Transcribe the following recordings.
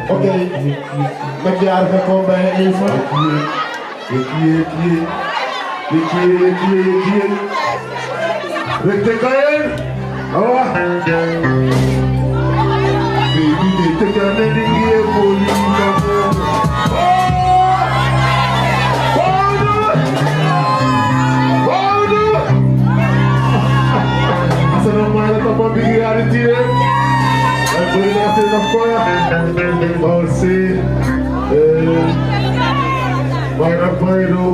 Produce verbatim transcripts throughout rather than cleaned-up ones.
Ok, meki a arka kon bai en even. Eki, eki, eki, eki, eki. Rek teki en. Awa. Baby, dey teki en, den gi en boli. Oh! Bolu! Bolu! A sani a man ya tapu a bigi yari tide. A boli na se na faya. Oh, si. Eh. Mayra Faido.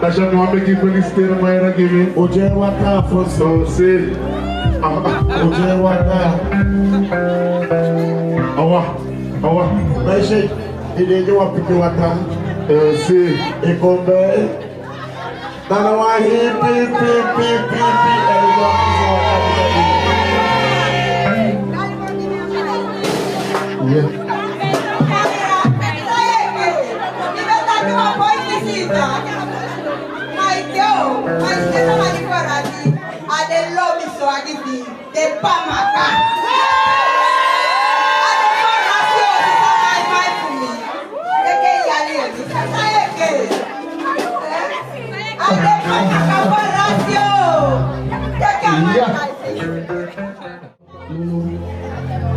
Nasha, no wan meki felisiteri Mayra gi mi. O de waka fosi. So, si. Ah, ah. O de waka. Awa, awa. Meisje, i de wan pikin waka. Eh, si. I kon bai. Nana wan hipi, hipi, hipi, hipi, hipi. Yeah.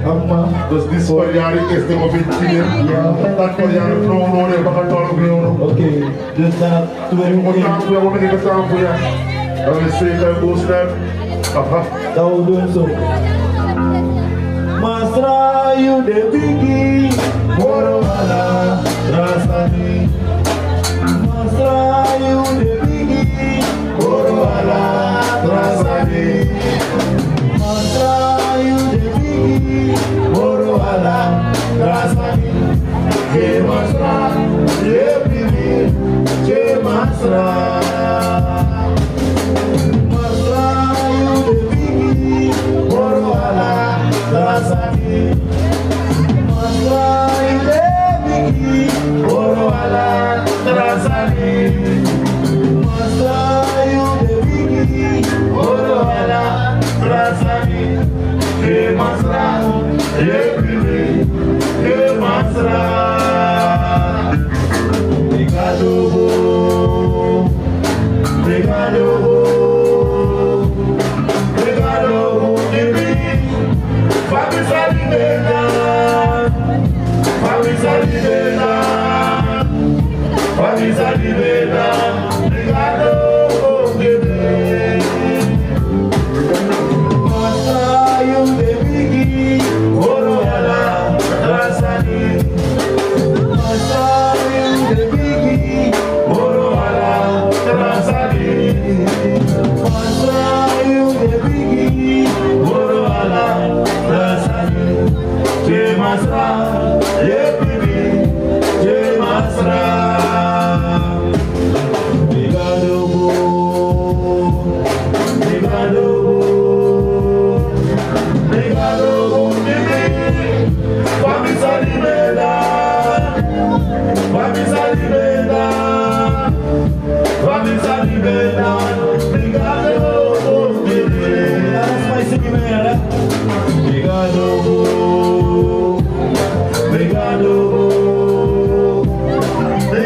Amma. Dus disi fori yari, este mo fiftin. Ya. Dati fori yari, no, no, no, baka twaalf euro. Oké, dus dan tweede. Mo tapu ya, mo meki tapu ya. Dan we zeker go snel. Aha. Dan we doen zo. Masra, yu de bigi, moro ala, tra sani. Masra, yu de bigi, moro ala, tra sani. Masra, yu de bigi, moro ala, tra sani. Ke Masra, yepi mi, ke Masra. Masra, yu de bigi, moro ala, tra sani. Masra, yu de bigi, moro ala, tra sani. Masra, yu de bigi, moro ala, tra sani. Ke Masra, yepi mi, ke Masra. Obrigado, obrigado, obrigado, baby. Famisa liberdade, famisa liberdade, famisa liberdade. Obrigado, baby. Masra, yu de bigi, moro ala, tra sani. Masra, yu de bigi, moro ala, tra sani. Masra, yu de bigi, moro ala, tra sani. Ke Masra, yepi mi, ke Masra. Obrigado, obrigado, obrigado, famisa liberdade, famisa liberdade, famisa liberdade. Obrigado, obrigado. Obrigado, obrigado, obrigado.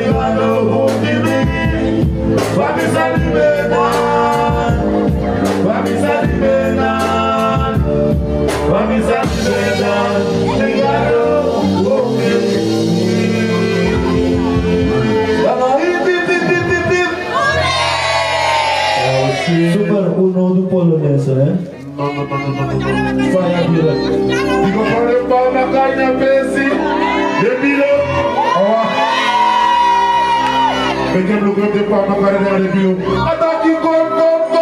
Papa, kari na de biu. Ataki, go, go, go.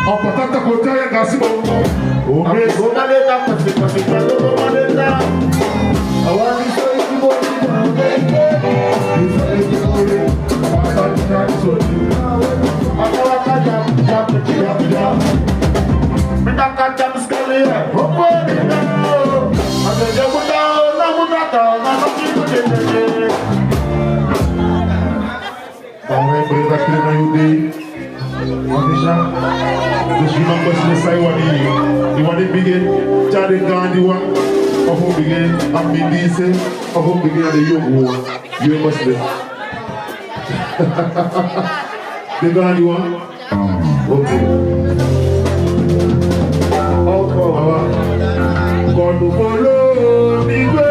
A patata kota ya gasi bo. O me. Go maleta, pasi, pasi, pasi, go maleta. Awani so isi bo. Atawaka jam, jam, jam, jam. Mitaka jam. Alright, brother, clear na yu day. Wan déjà. Dus yu man basi na san yu wani. Yu wani bigin tyari den gaandi wan. Of un bigin a mindii se. Of un bigin a den yongu wan. Yu e basi den. Den gaandi wan. Ok. Awa. Kon follow mi go.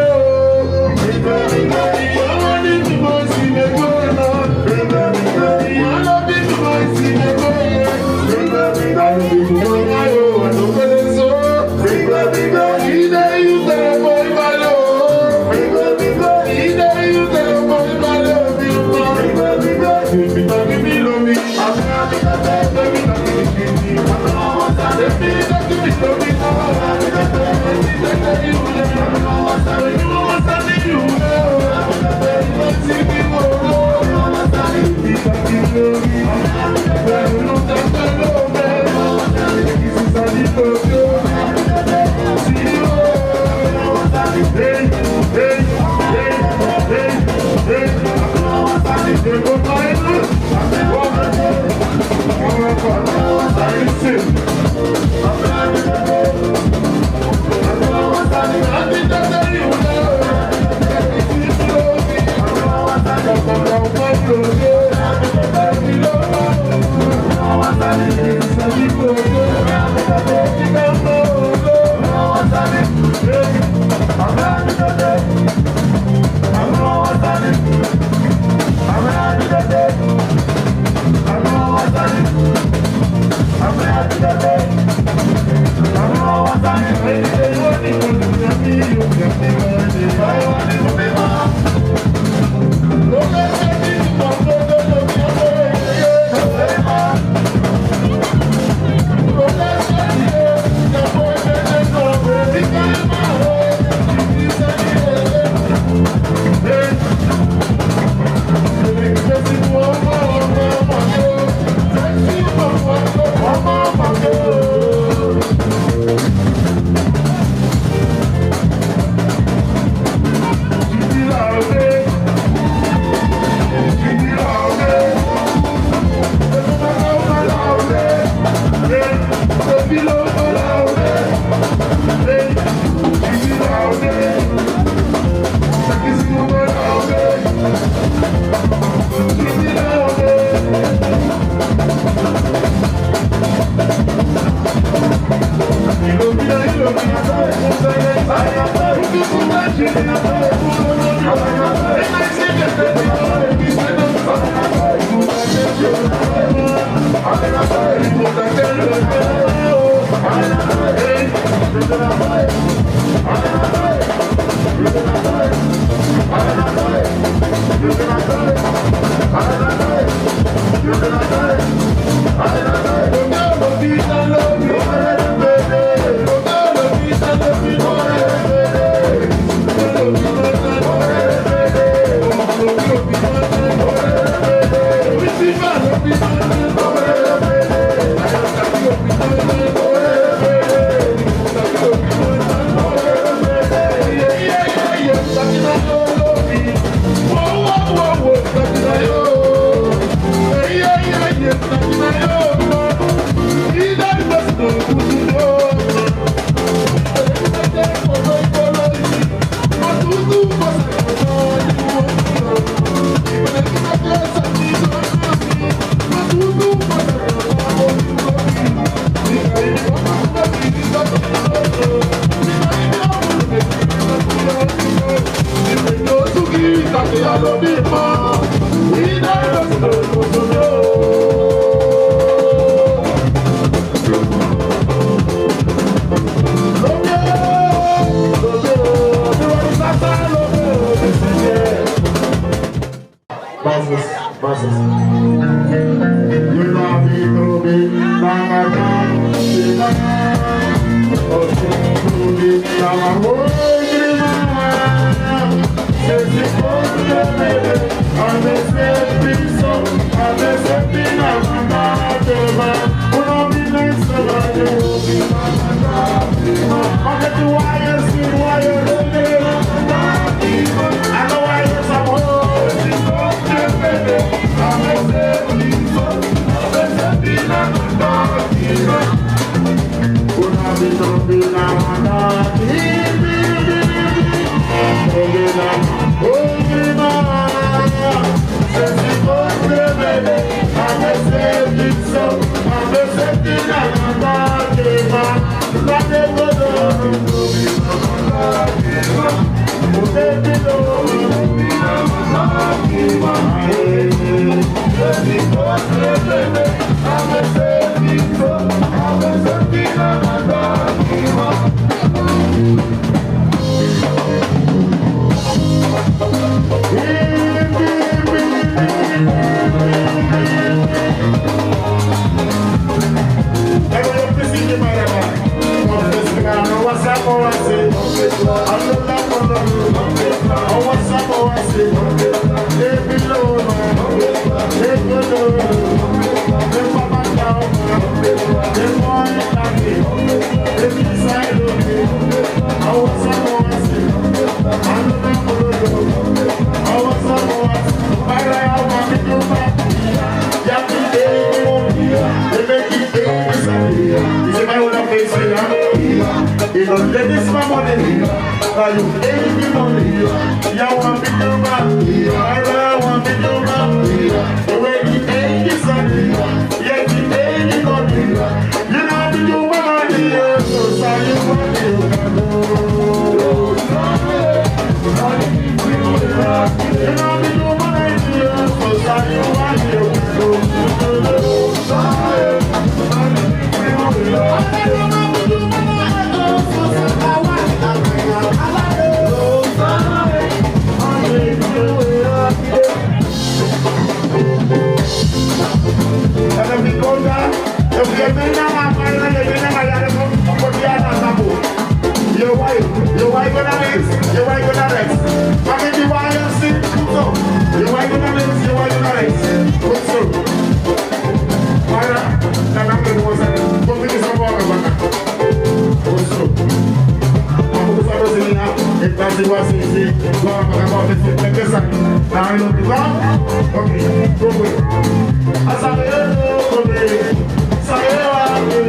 Yu no let this man money. Now you pay the money. Yu want be the man. I want be the man. The way the eight is on. Yeah, the eight is on. You know be the man. Yeah, so sorry you want you. You know be the man. Yeah, so sorry you want you. Your wife, your wife gonna rest, your wife gonna rest. Mami, the wife, you see, so, your wife gonna rest, your wife gonna rest. Good so. Mara, na na mbe mo sa, ko mi sa mo na na. Good so. Amu sa do sini na, e ta si wa si si, wa ma ka mo si si, e ke sa. Na ino di wa. Okay, go go. Asa e no ko be. Sa e wa ke.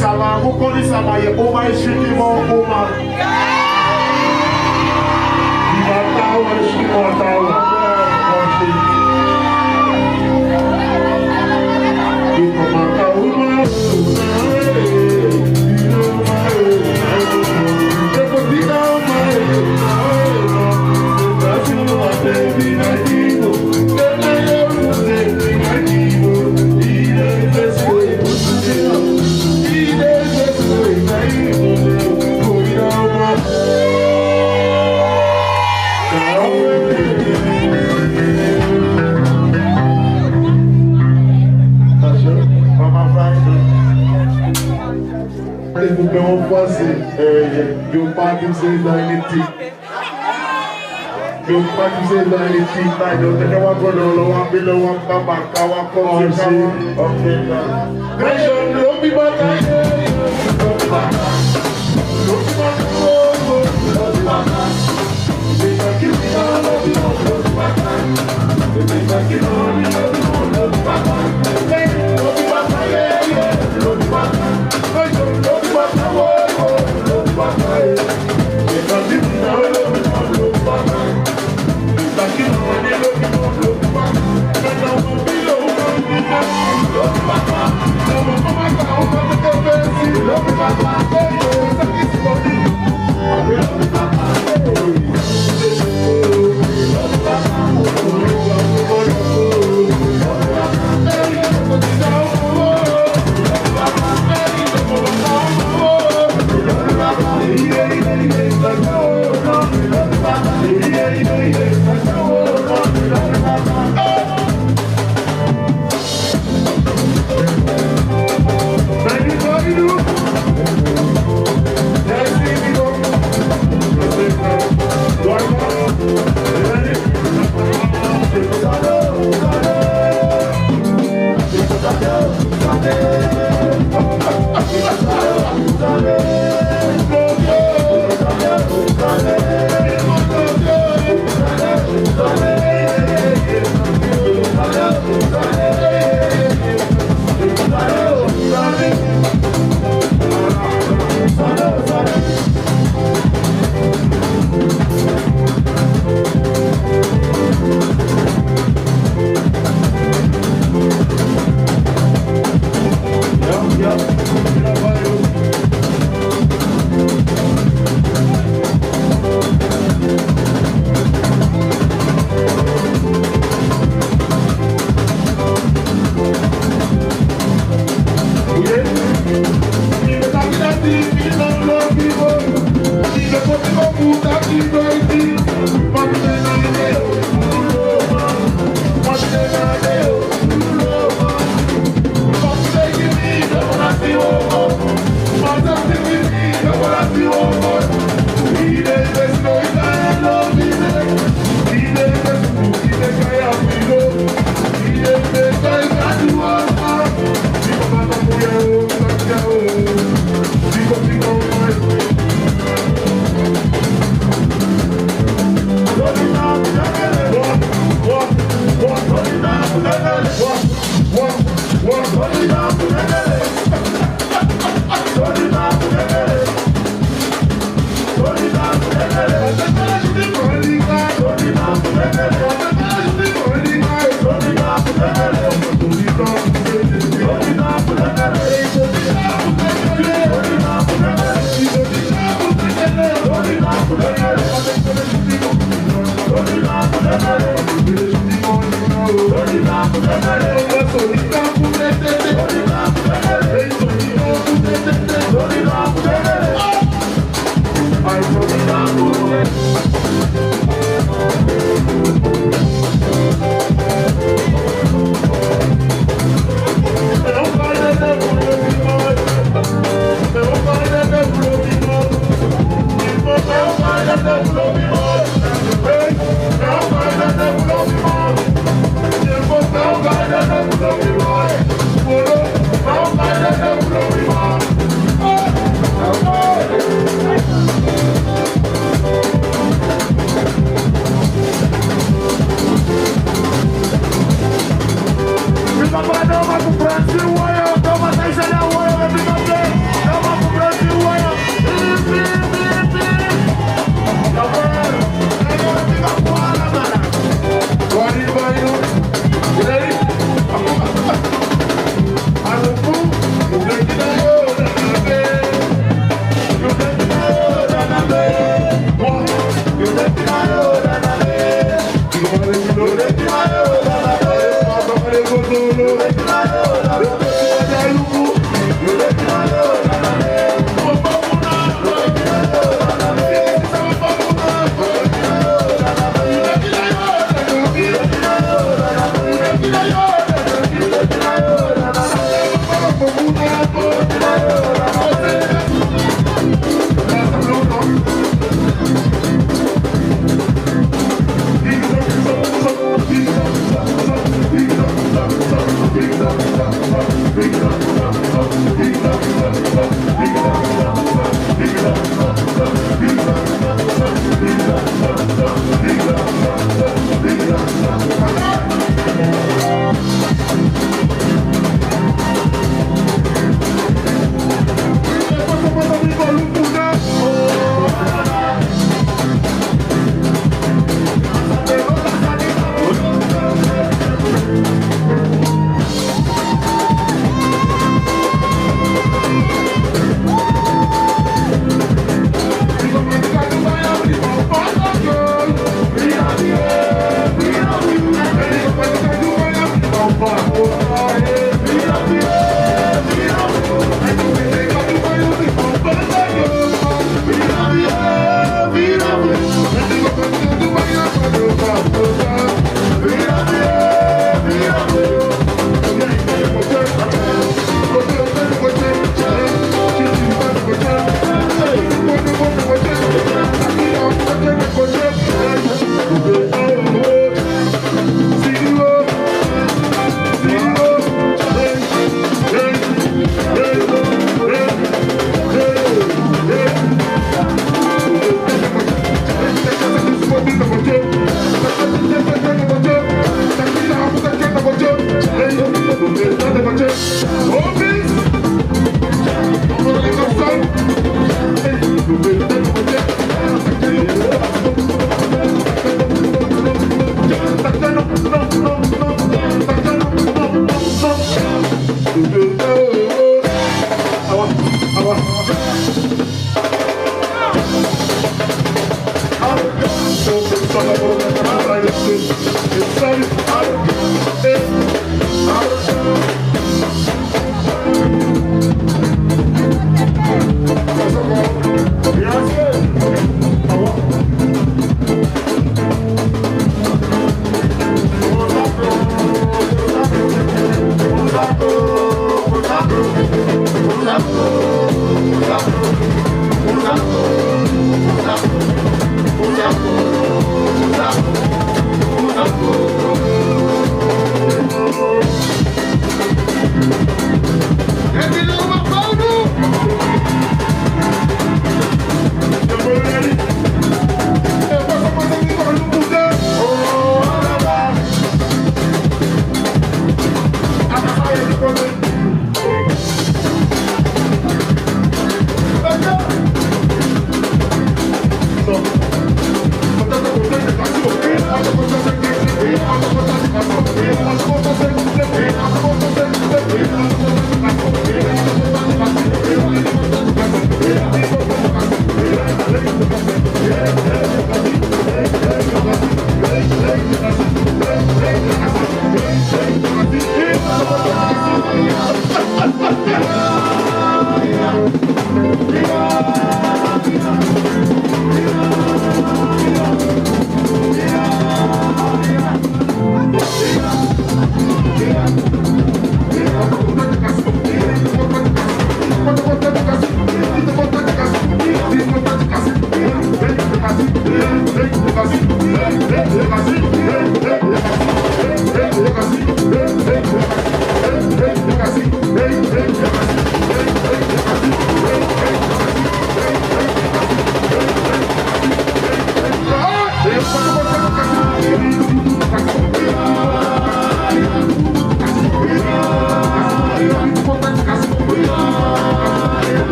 Sama mu koni sama, yu uma e switi moro uma. Efu ben wan fasi, eh, yu pati se dan ini ti. Yu pati se dan ini ti. Yu teke wan kodo, lo wan pilo, wan baba, kawa, kosi, kawa. Okay, dan.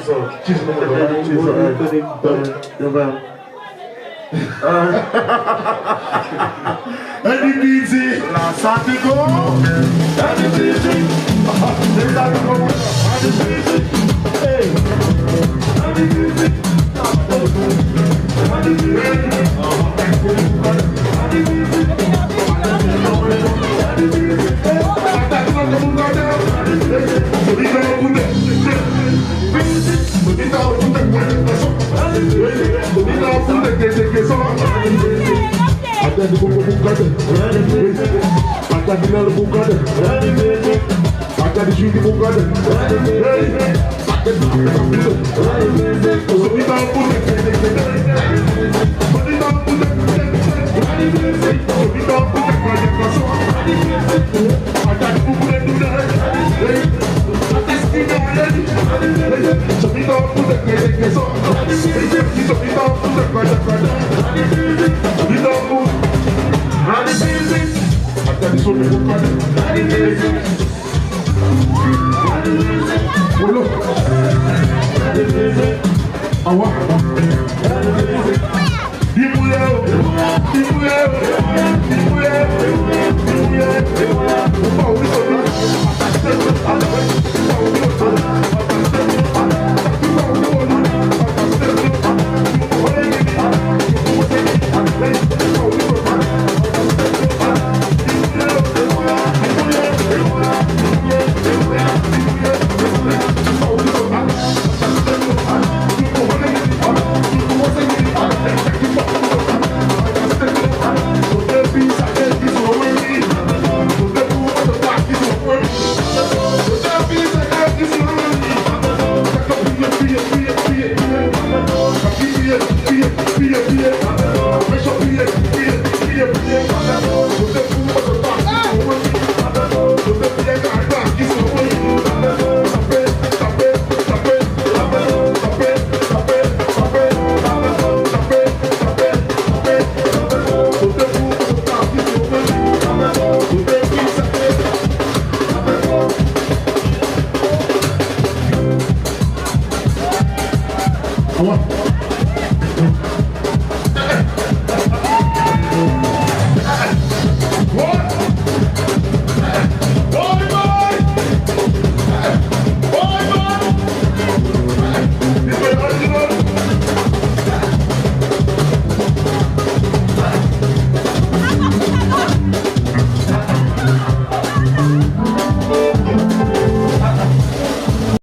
So, kisi no, kisi no, eh. N D B T. La Santigo. N D B T. Hey. N D B T.